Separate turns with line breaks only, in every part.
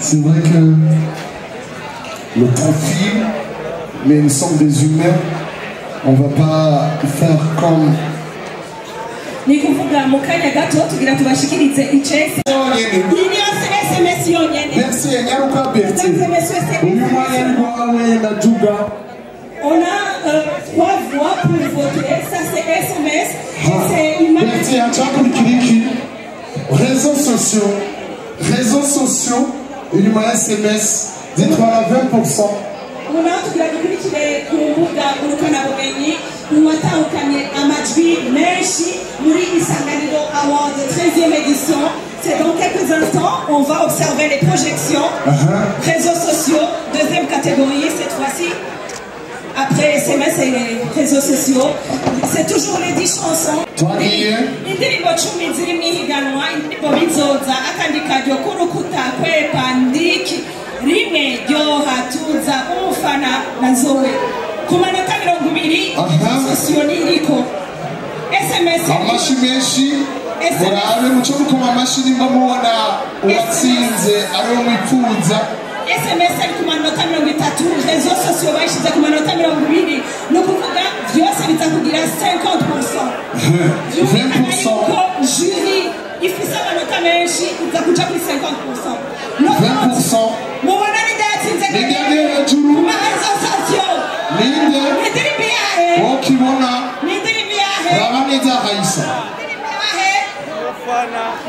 C'est vrai que le temps file, mais nous sommes des humains. On va pas faire comme
Ni kuvuga mu kanya gato tugira tubashikirize icese.
Yonyene.
Iyi yose SMS yonyene.
Merci, Nyaruka Berti.
Mesdames et messieurs, c'est
Uyu mwanya ni wawe na Juga.
On a trois voix pour voter. Ça, c'est SMS. Et c'est une
Berti, hacakurikira iki? Réseaux sociaux. Réseaux sociaux, inyuma ya SMS zitwara 20%.
Ubu naho tugira dukurikire ku mbuga ngurukanabumenyi uwatahukanye amajwi menshi muri Isanganiro Award 13e édition. C'est dans quelques instants, on va observer les projections. Réseaux sociaux, deuxième catégorie cette fois-ci. Après SMS et les réseaux sociaux, c'est toujours les 10 chansons.
Twagiye.
Indirimbo 10 ziri mu ihiganwa, indirimbo Bizoza, Akandi Karyo, Kurukuta, Kwepa, Ndiki, Rimwe, Ryoha, Tuza, Umufana na Zoe. Ku manota 20, sociaux ni iriko SMS.
Amashi menshi, murabe muco mukoma amashi nimba mubona uwatsinze ariwo mwipfuza.
SMS ari ku manota 30, réseaux sociaux bayishize ku manota 20, ni ukuvuga vyose biza kugira 50%. Vyumvikana
20%.
yuko jury ifise amanota menshi iza kuja kuri 50%. No
20%.
Mubona ninde yatsinze?
Ninde yagiye hejuru?
Ku ma réseaux sociaux.
Ninde?
Ni indirimbo yahe?
Wokibona.
Ni indirimbo yahe?
Raba neza, Hayisa.
Ni indirimbo yahe?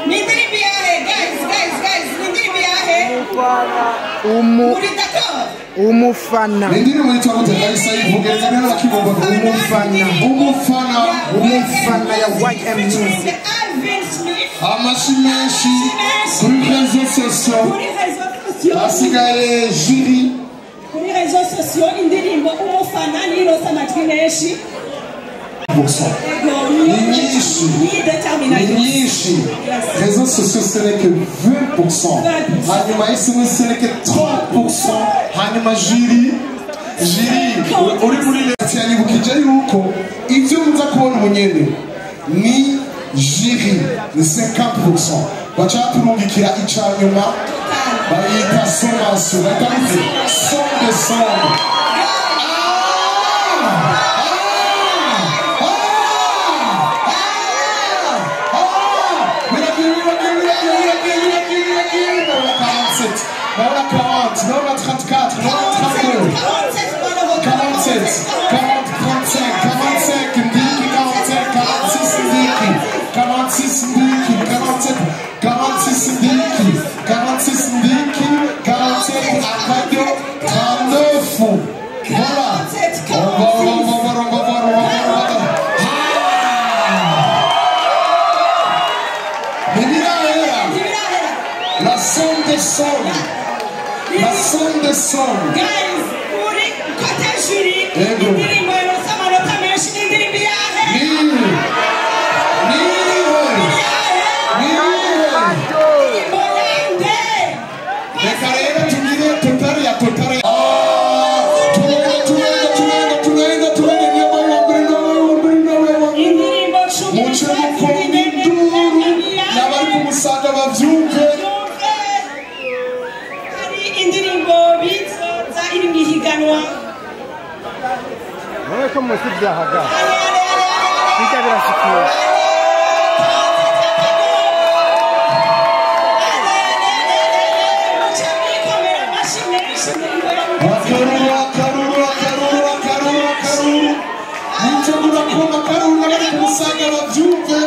Ni indirimbo yahe? Guys, guys, guys, ni indirimbo yahe?
Umu
Muri d'accord?
Umufana.
Ni indirimbo yitwa gute, Hayisa? Yivuge neza bakibumva.
Umufana.
Umufana.
Umufana ya YM Music.
Alvin Smith.
Amashi menshi kuri réseaux sociaux.
Kuri réseaux sociaux.
Hasigaye jury.
Kuri réseaux sociaux, indirimbo Umufana nironse amajwi menshi. Ego.
Ni nyinshi.
Ni détermination.
Ni nyinshi. Réseaux sociaux, ce n'est que 20%, hanyuma SMS, ce n'est que 30%, hanyuma jury uri muri leta yanyibukije yuko ibyo muza kubona ubunyene ni jury, ni 50%. Baca baturungikira ica nyuma, bayita sommation, bayita gute? Somme de somme. Ndabona 40, ndabona 34, ndabona 32, 47, 40, 35, 45, ndiki 45, 46, ndiki 46, ndiki 47, 46, ndiki 46, ndiki 47, akaryo 39. Voilà. On va, on va voir, on va voir, on va voir, on va voir. Ntibirahera. La somme des sommes. La somme des sommes.
Guys, kuri côté jury,
Ego.
indirimbo yaronse amanota menshi ni indirimbo yahe?
Ni ni ni
Indirimbo yande?
Reka rero tugire total ya total. Ah, tunaenda, tunaenda, tunaenda, tunaenda, tunaenda. Niyo wa mbere, niyo wa mbere, niyo wa mbere.
Indirimbo 10.
Muce mukoma induru n'abari ku Musaga bavyumve.
Hari indirimbo Bizoza iri mu ihiganwa.
None ko munsi byahaga bijya birashikiye.
Muce mwikomera amashyi menshi, indirimbo yo mu
Akaruru, akaruru, akaruru, akaruru, akaruru. Mwitegura kuma akaruru n'abari ku Musaga bavyumve.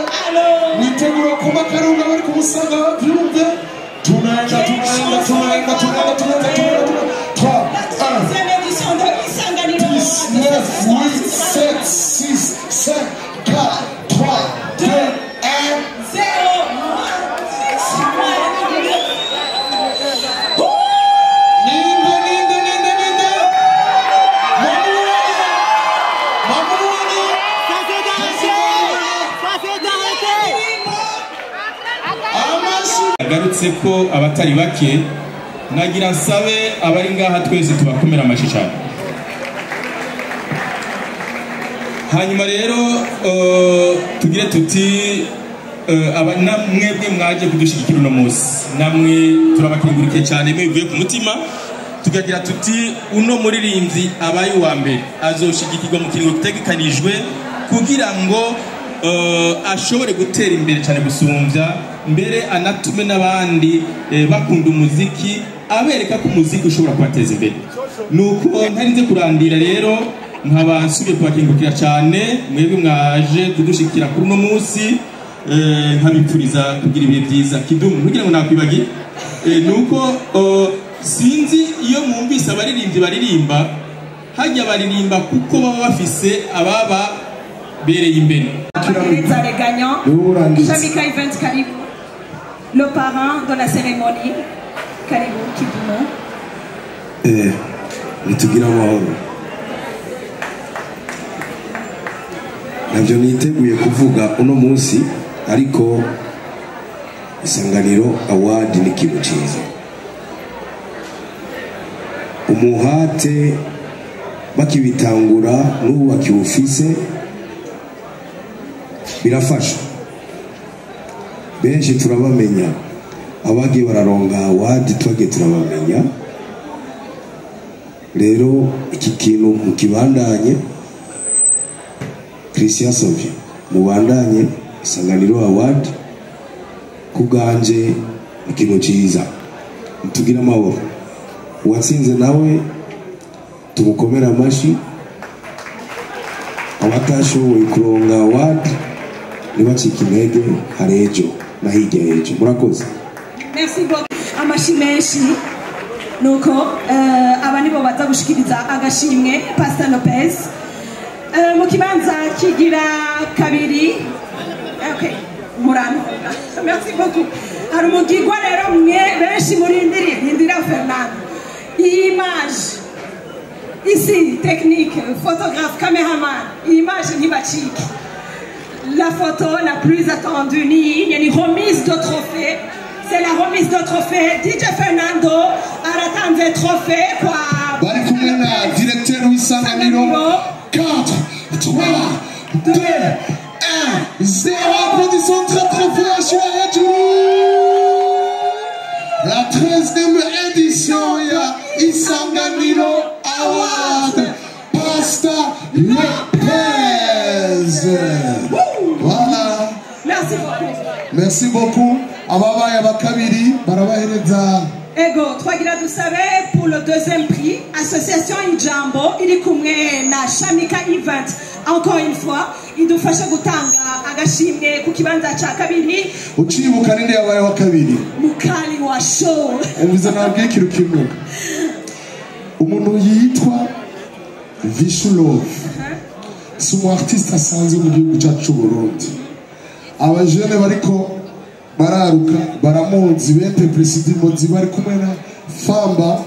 Mwitegura kuma akaruru n'abari ku Musaga bavyumve. Tunaenda, tunaenda, tunaenda, tunaenda, tunaenda, tunaenda, tunaenda. 3, 1,
Deuxième édition de Isanganiro.
10, 9, 8, 7, 6, 5, 4, 3, 2, 1.
0.
Ninde, ninde, ninde, ninde? Mamuone! Mamuone! Amashi!
Agarutse ko abatari bake, nagira nsabe abari ngaha twese tubakomera amashyi cyane. Hanyuma rero tugire tuti Namwebwe mwaje kudushigikira uno munsi, namwe turabakengurikiye cyane mwivuye ku mutima. Tukagira tuti uno muririmbyi abaye uwa mbere azoshigikirwa mu kiringo gitegekanijwe kugira ngo ashobore gutera imbere cyane gusumbya mbere, anatume n'abandi bakunda umuziki, abereka ko umuziki ushobora kubateza imbere. Nuko ntarinze kurandira rero, nkaba nsubiye kubakengurukira cyane mwebwe mwaje kudushigikira kuri uno munsi, nkabipfuriza kugira ibihe byiza. Kidumu, ntugira ngo nakwibagiye, nuko sinzi iyo mwumvise abaririmbyi baririmba hajya baririmba kuko baba bafise ababa bereye imbere.
Abahereza les gagnants. Shamika Event, karibu. Le parrain de la cérémonie, karibu Kidumu.
Nitugira amahoro. Navyo niteguye kuvuga uno munsi, ariko Isanganiro Award ni ikintu cyiza. Umuhate bakibitangura n'ubu bakiwufise birafasha. Benshi turabamenya, abagiye bararonka award twagiye turabamenya. Rero iki kintu mukibandanye, Christian Sovie, mubandanye Isanganiro Award, kubwanje ikintu cyiza. Mutugire amahoro. Uwatsinze nawe tumukomera amashi, abatashoboye kuronka award ntibacike intege, hari ejo na hirya y'ejo. Murakoze.
Merci beaucoup. Amashi menshi. Nuko aba nibo baza gushikiriza agashimwe Pastor Lopez. Mu kibanza kigira kabiri. Okay, murantunga. Merci beaucoup. Hari umugigwa rero mwe benshi murindiriye, Ndindira Fernando. Iyi image ici, technique, photographe, caméraman, image ntibacike. La photo la plus attendue ni ni remise de trophée. C'est la remise de trophée. DJ Fernando aratanze trophée kwa
bari kumwe na directeur w'Isanganiro. 4, 3, 2, 1, 0. Applaudissons très très fort sur la 13e édition ya Isanganiro Award. Pasta Lopez. Voilà.
Merci beaucoup.
Merci beaucoup. Ababaye abakabiri barabahereza.
Ego, twagira dusabe pour le deuxième prix, Association Ijambo iri kumwe na Shamika Event. Encore une fois, idufasha gutanga agashimwe ku kibanza ca kabiri.
Ucibuka ninde yabaye wa kabiri?
Mukali wa show.
Umvize nabwiye ikintu kimwe. Umuntu yitwa Vishu Love. Si umu artiste asanzwe mu gihugu cyacu c'u Burundi. Abajene bariko bararuka baramuzi, bente president bari kumwe na Famba.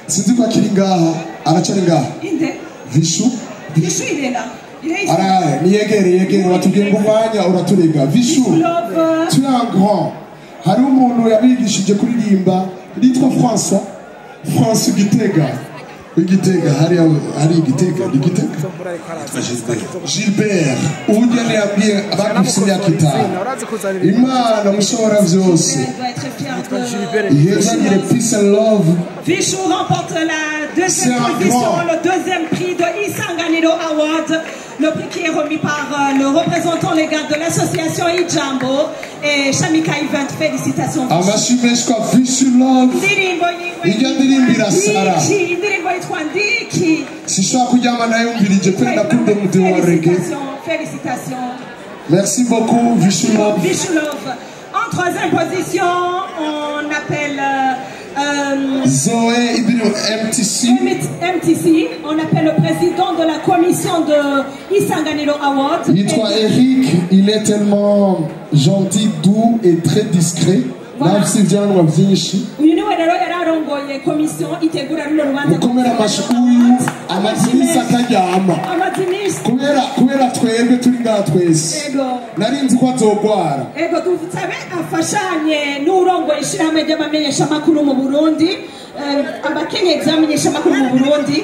Sinzi ko akiri ngaha, aracari ngaha.
Inde?
Vishu?
Vishu il est là. Il est ici.
Ara, niyegere yegere batubwiye ngo umwanya uraturega. Vishu, tu es un grand. Hari umuntu yabigishije kuririmba yitwa François. François Gitega. Igitega hari Igitega, Igitega. Gilbert, ujya yabwiye abagufise imyaka itanu. Imana mushobora byose. Ihezagire peace and love.
Vishu remporte la deuxième position, le deuxième prix de Isanganiro Award, le prix qui est remis par le représentant légal de l'association Ijambo et Shamika Event. Félicitations.
Amashi menshi kwa Vishu Love. Ijya ndirimbo irasara.
Indirimbo yitwa Ndiki.
Sishobora kuryama nayumvirije pe, ndakunda umudiho wa reggae.
Félicitations.
Merci beaucoup Vishu Love.
Vishu Love. En troisième position, on appelle
Zoé Ibino MTC.
MTC, on appelle le président de la commission de Isanganiro Award.
Yitwa Eric, il est tellement gentil, doux et très discret.
Voilà. Uyu niwe rero yari arongoye komisiyo itegura runo rubanza.
Mukomere amashi uyu amaze iminsi ataryama.
Amaze iminsi.
Kubera twebwe turi ngaha twese.
Ego.
Nari nzi ko azogwara.
Ego, dusabe afashanye n'urongoye ishirahamwe ry'abamenyeshamakuru mu Burundi. Abakenyezi bamenyeshamakuru mu Burundi,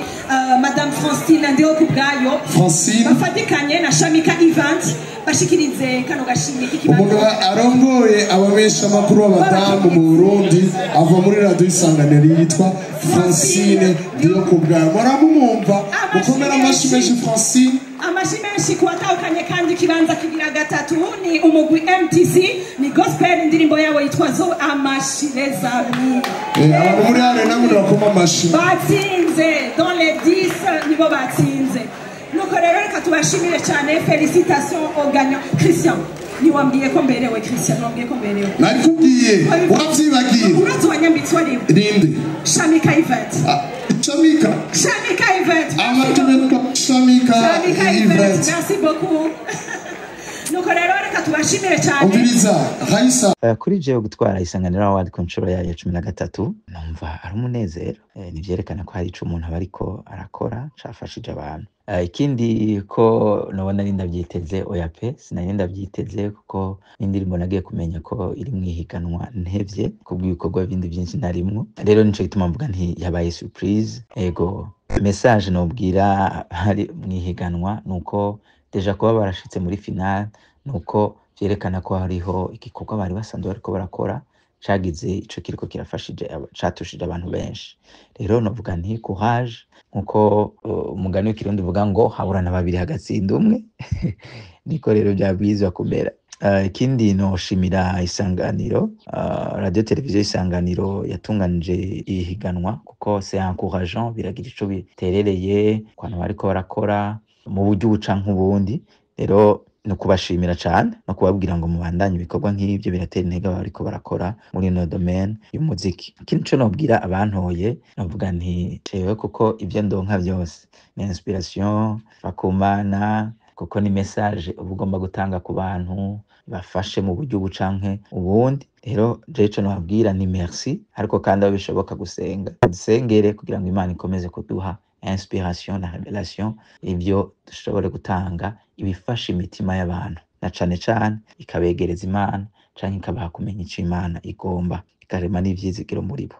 Madame Francine Ndihokubwayo,
Francine.
Bafatikanye na Shamika Event, bashikirize kano gashimwe k'ikibanza.
Umuntu arongoye abamenyeshamakuru b'abadamu mu Burundi ava muri Radiyo Isanganiro yitwa Francine Ndihokubwayo. Muramumwumva, mukomere amashyi menshi Francine.
Amashi menshi ku batahukanye. Kandi ikibanza kigira gatatu ni umugwi MTC, ni gospel, indirimbo yabo yitwa Zo. Amashi, les amis.
Abantu muri hano namwe bakoma amashi.
Batsinze dans les 10, nibo batsinze. Nuko rero reka tubashimire cyane. Félicitations au gagnant. Christian, ntiwambwiye ko mberewe? Christian, ntiwambwiye ko mberewe?
Narikubwiye, wabyibagiye.
Urazi wanyambitse wariwe?
Rinde?
Shamika Event.
Ah, Shamika.
Shamika Event.
Amatumeka Shamika.
Shamika Event.
Event.
Merci beaucoup. Nuko rero reka tubashimire cyane.
Umviriza Raisa.
Kuri jewe gutwara Isanganiro Award ku nshuro yayo ya 13, numva ari umunezero. Nivyerekana ko hari ico umuntu aba ariko arakora cafashije abantu. Ikindi ko nobona nari ndavyiteze, oya pe, sinari ndavyiteze, kuko n'indirimbo nagiye kumenya ko iri mwihiganwa ntevye kubw'ibikorwa bindi byinshi narimwo. Rero nico gituma mvuga nti yabaye surprise. Ego, message nobwira hari mwihiganwa nuko déjà kuba barashitse muri finale nuko vyerekana ko hariho igikorwa bari basanzwe bariko barakora cagize ico kiriko kirafashije catushije abantu benshi. Rero novuga nti courage, nkuko umugani w'ikirundi uvuga ngo haburana babiri hagatsinda umwe, niko rero vyabwirizwa kumera. Ikindi noshimira Isanganiro, Radio Televiziyo Isanganiro yatunganije ihiganwa, kuko c'est encourageant, biragira ico biterereye ku bantu bariko barakora mu buryo ubu canke ubundi. Rero ni ukubashimira cane no kubabwira ngo mubandanye ibikorwa nk'ivyo, biratera intege abariko barakora muri ino domaine y'umuziki. Ikindi co nobwira abantoye, novuga nti jewe kuko ivyo ndonka vyose ni inspiration iva ku Mana, kuko ni message uba ugomba gutanga ku bantu bafashe mu buryo ubu canke ubundi. Rero jewe ico nobabwira ni merci, ariko kandi aho bishoboka gusenga, dusengere kugira ngo Imana ikomeze kuduha inspiration na révélation, ivyo dushobore gutanga ibifasha imitima y'abantu, na cane cane ikabegereza Imana canke ikabaha kumenya ico Imana igomba, ikarema n'ivyizigiro muri bo.